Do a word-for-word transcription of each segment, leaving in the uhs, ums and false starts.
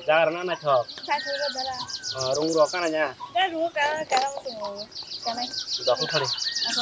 Jaga rwna naithok. Naithok rw dara. Ah, rung rok kana nya? Da rung ka, kara mo tongo. Kanai. Dok thari. Ako.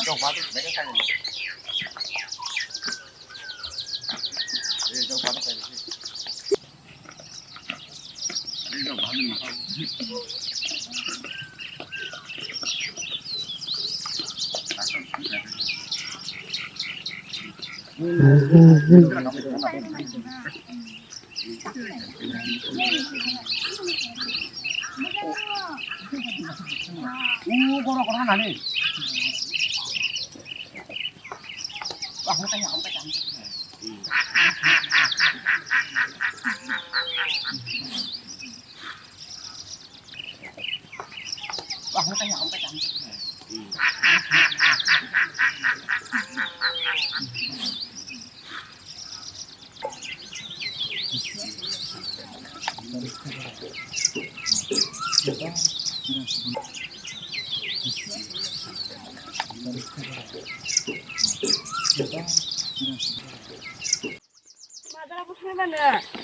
Madara bwswk mano.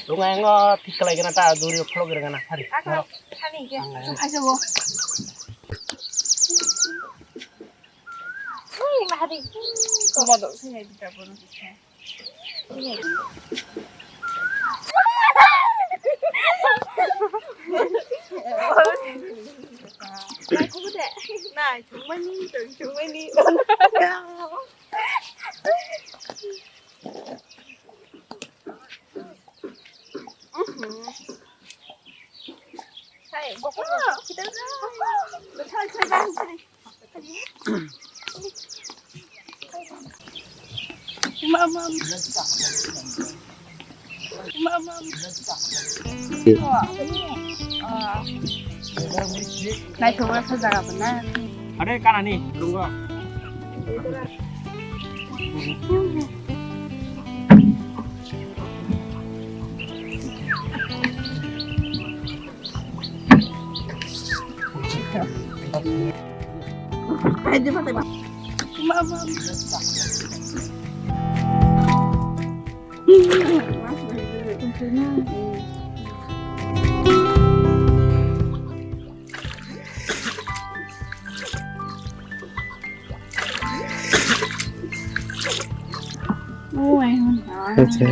Rung ayang o thik khlai gana ta duri phlok gana hari. Aka thani ke. Ang ayang. Sung khaisa bo. Ui, mahari. Modok se hai bita bono. Nai kuku de. Nai chungmani, chungmani. Naithok jaga bo na. Are kanani lungo. Acha.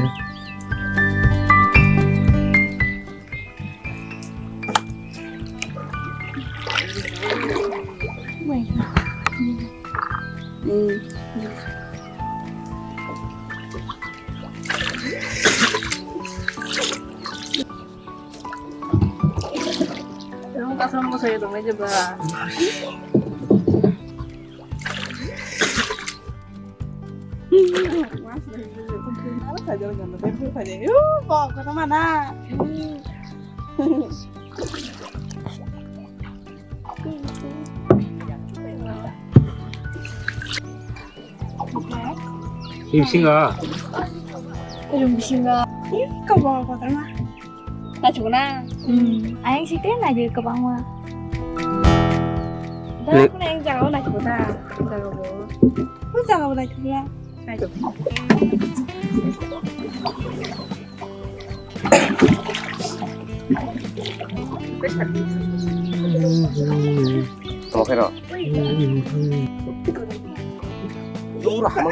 Rung kasam bo saya dong aja ba. Mas lagi dulu. Apa saja jangan lupa saja. Yuh, bawa ke mana? Bisingo. Room bisingo. Ih, kau bawa kotor mah. Nachugo na? Hmm. Ayang site naidi kwbangma. Da, le- kune yang jaga o nachugo da. Jaga bo. O jaga bo nachugo da. Nachugo. Tamo khe rw. Dura hama.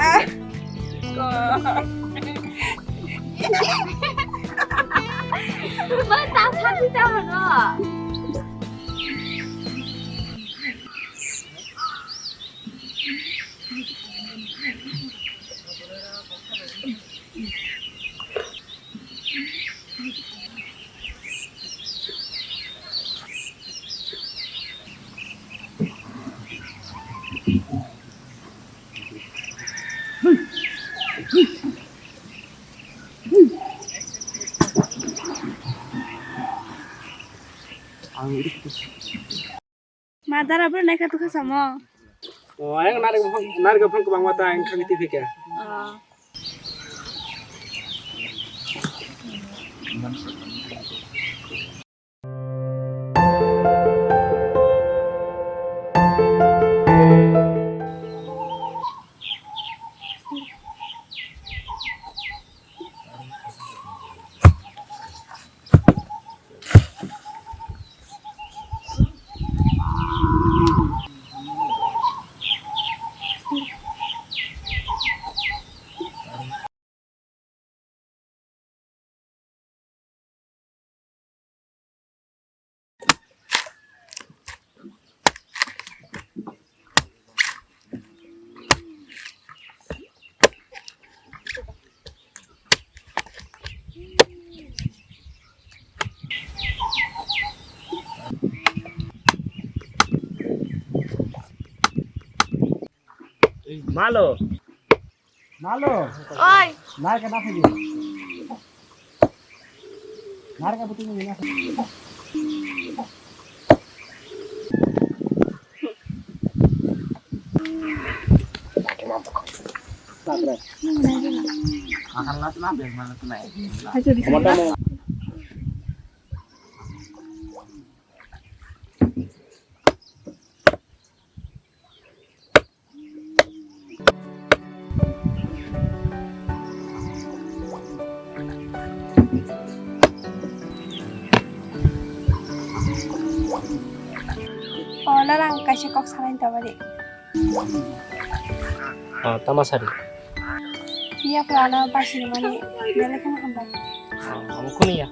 Ba ta pha ti ta hano. Madara bro naikha tukha samo. Oh, ayang narik buphang, narik buphang kwbangma ta ang khagwi twi phika. Ah. Malo. Malo. Oi. Nai ka na phagi. Nai ka butung ni na. Akan lat na bel malat na. Ayo di sana. O, norang kaisa kok sanai tongmani. O, tama sari. Phiya phalano basi rwmani belai kheno hambai. O, omo khunu ya.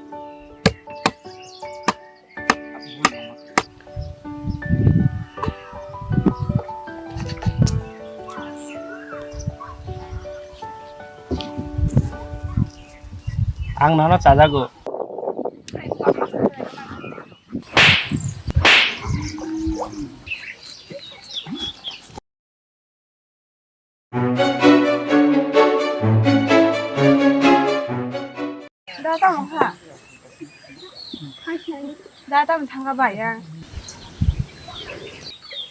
Ang nono chajago. Da tamo kha. Da tamo thangkha bai ya.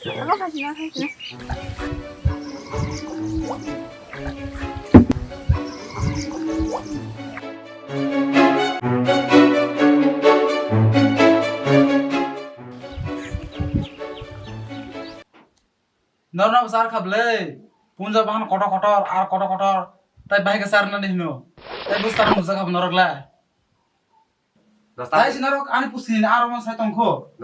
Ako kha sina kha sina. Norno bo char kha bwle. Punja bahan kotor kotor, ar kotor kotor. Tai bahai khe charnani hino. Tai bwsarok mujak kha norok la. Tai si norok ani pusi ni aro man sai tongkho.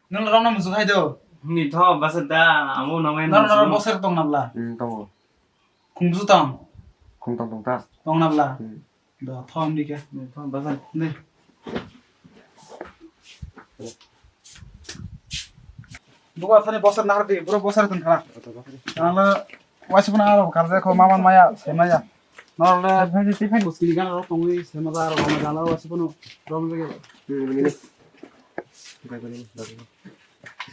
Nang romno mujak hai do. Ni tho basa da amo no men. Norok norok bosor tong nabla. Hmm, tongo. Khungsu tong. Khung tong tong ta. Tong nabla. Hmm. Do, thom di khe. Thom, bazan. Ni. Buka thani bosor nahar di, bro bosor tong kha. Nangla waisi phano aro karjak kho maman maya, semaya. Norle phai phai muskil gan aro tongwi sema da aro gana gana waisi phano rom lege.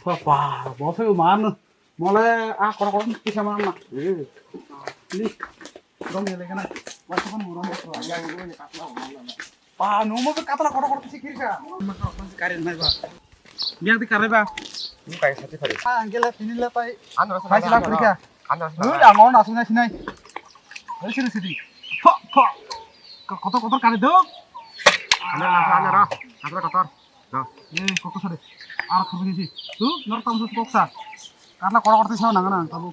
Papa, bosor man. Mole a kotor kotor kisa mana. Hmm. Ni. Dong ya lekana. Wah, kan murah bos. Yang ini katla mana? Pa, no mo katla kotor kotor kisa kiri ka. Maka apa sih karin mai ba? Biang ti karin ba? Ini kayak satu kali. Ah, anggela ini lah pai. Anu rasa. Hai, sila kiri ka. Anu rasa. Lu yang mau nasu nasi nai. Dari sini sini. Pok pok. Kotor kotor karin dong. Anu rasa anu rasa. Kotor kotor. Dah. Eh, kok sore. Ar khabu ni si. Tu, nor tam sus koksa. Karena kotor kotor sa nang nang tabu.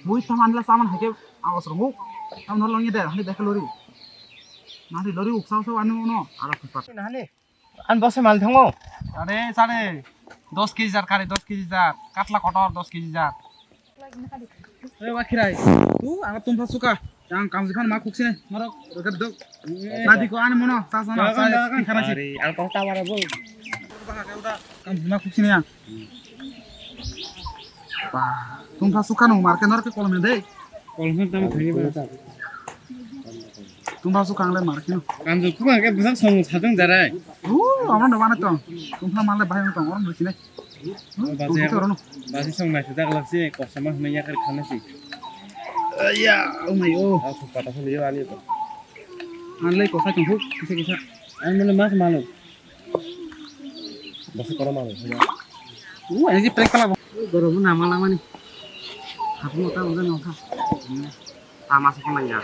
Mui tam anla saman hake awas rongo. Tam nor longye de, hani bekha lori. Nani lori uksa uksa anu no. Ara khuspa. Nani. An bose mal thango. Are sare dos kg jar kare dos kg jar. Katla kotor dos kg jar. Oi wakhirai. Tu ang tum pha suka. Yang kam jikhan ma khukse. Norok rekat dok. Nadi ko an mono sa sa na sa. Are ang kong ta wara bo. Kam ma khukse ya. Ba, tum pha suka no marke norke kolom de. Kolom tam thani ba. Tumba su kangle mar kino. Kanju kuma ke bisa song sajung jarai. Uh, amra no bana tong. Tumba male bahai tong, orang doi sinai. Baje aku, baje song nai sudah kelak sih, kok sama hanya yakar khana sih. Ya, oh my oh. Aku patah sih liyo ani to. Anle kosa tong hu, kisa kisa. Ang mane mas malu. Basa koro malu. U, ang ji prank kala. Goro mo nama lama ni. Aku mau tahu kan nongka. Tama sekolah ya.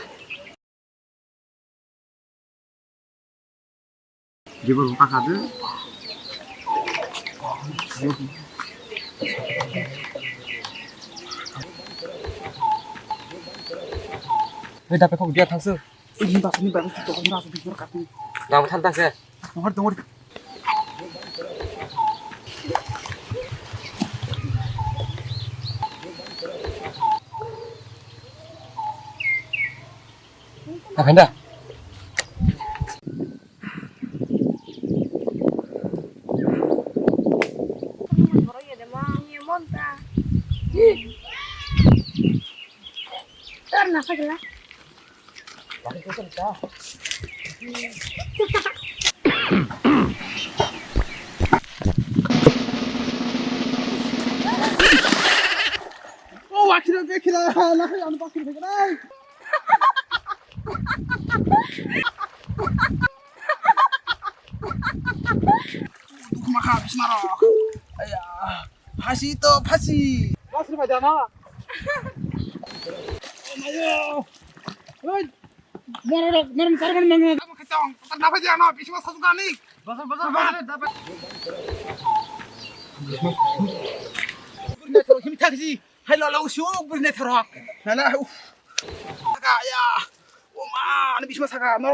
Jibur pakade. Hei, dapat kok dia thangsu. Ini bak, ini bak, ini bak, ini bak, ini bak. Dapat thangsu. Nomor, nomor. Apa dah? O, wakil, wakil, nakal, ano, wakil, wakil, ay. Dukma kha, bisma rok. Aya. Phasi to phasi. Basri bai dana. O mayo. Oi. Moro rok, moro tar moro mangna. Kamu kacang, tak dapat dia, no, bisma satu kali. Basri, basri, basri, dapat. Bisma. Buri na thoro, kimi thaksi. Hai lo, lo, usu, buri na thoro. Nana, uff. Saka, ya. O ma, ani bisma saka, no.